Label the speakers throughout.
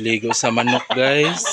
Speaker 1: Ligo sa manok, guys.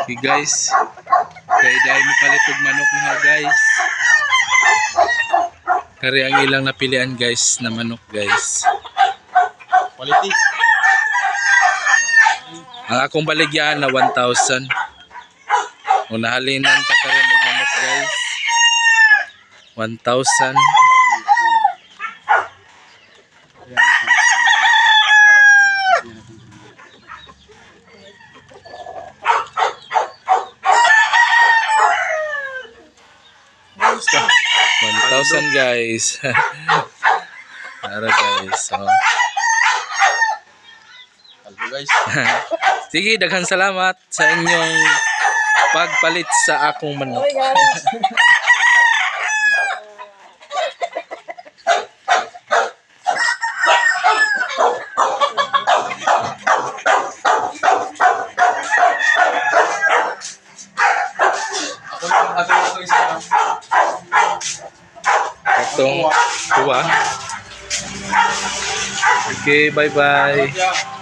Speaker 1: Okay guys, kay dahil mapalit og manok na guys. Kari ang ilang napilian guys na manok guys.
Speaker 2: Quality.
Speaker 1: Ang akong baligyan na 1,000. Kung nahalinan ta karon og manok guys. 1,000. Basta. 1,000 guys. Tara guys. Oh.
Speaker 2: Kalbo guys.
Speaker 1: Sige, daghan salamat sa inyong pagpalit sa akong manok.
Speaker 2: Ako lang ato ito isa lang.
Speaker 1: Atong kuha. Okay, bye-bye.
Speaker 2: Yeah.